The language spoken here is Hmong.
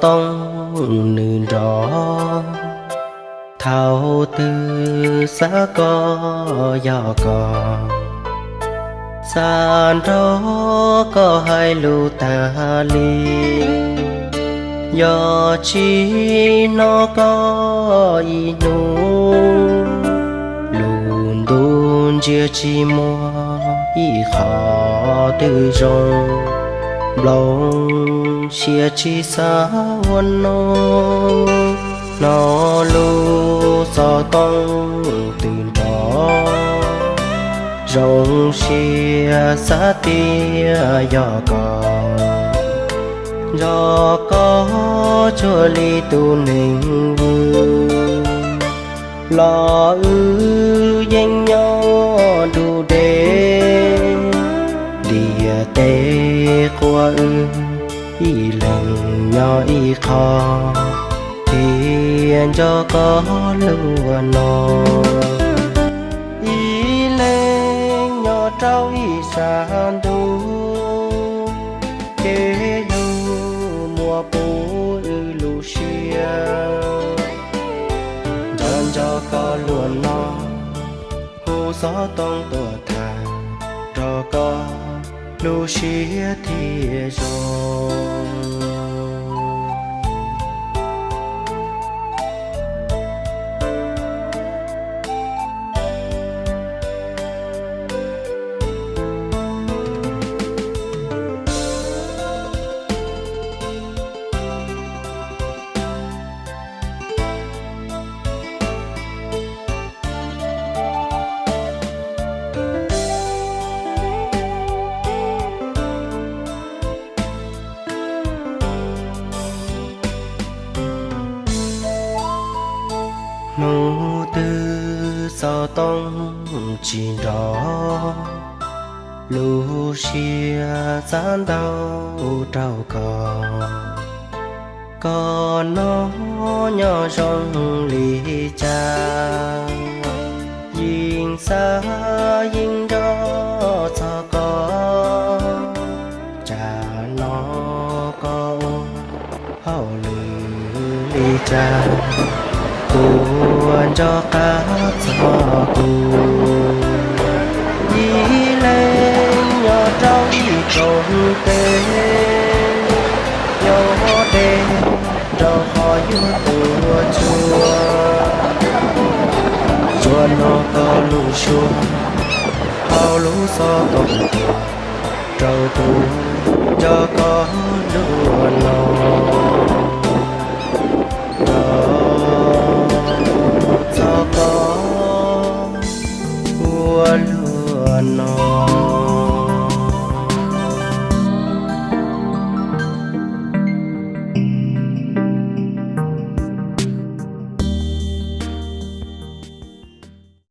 tooj nws nrov. Thaum twg xav koj yog koj, xav nrog koj hais lus tas li. Yog tsis hnov koj ib hnub, lub ntuj ntsia tsis muaj ib qho twg zoo. Nplooj siab tsis xav ua noog, hnov lub xov tooj twb nrov. Zoo siab xav tias yog koj, nrog koj tsuag li tus neeg vwm, los wb yeej nyob nrug deb. Ntiaj teb quas wb ib leeg nyob ib qho, thiaj nco koj lub no. Ib leeg nyob rau ib sab ntuj, kev hlub muaj puv wb lub siab. Nco nco koj lub no, hu xov tooj tuaj tham, nrog koj lub siab thiaj zoo. Hnub twg xov tooj tsis nrov, lub siab xav ntau rau koj. Koj no nyob zoo li cas, yeej xav yeej nco txog koj. Tsam no koj ua hauj lwm li cas, puas nco qab txog kuv? Ib leeg nyob rau ib koog teb, nyob deb rau qhov yuav tuaj tsuag. Tsuas hnov koj lub suab hauv lub xov tooj tuaj rau kuv, nco koj lub no.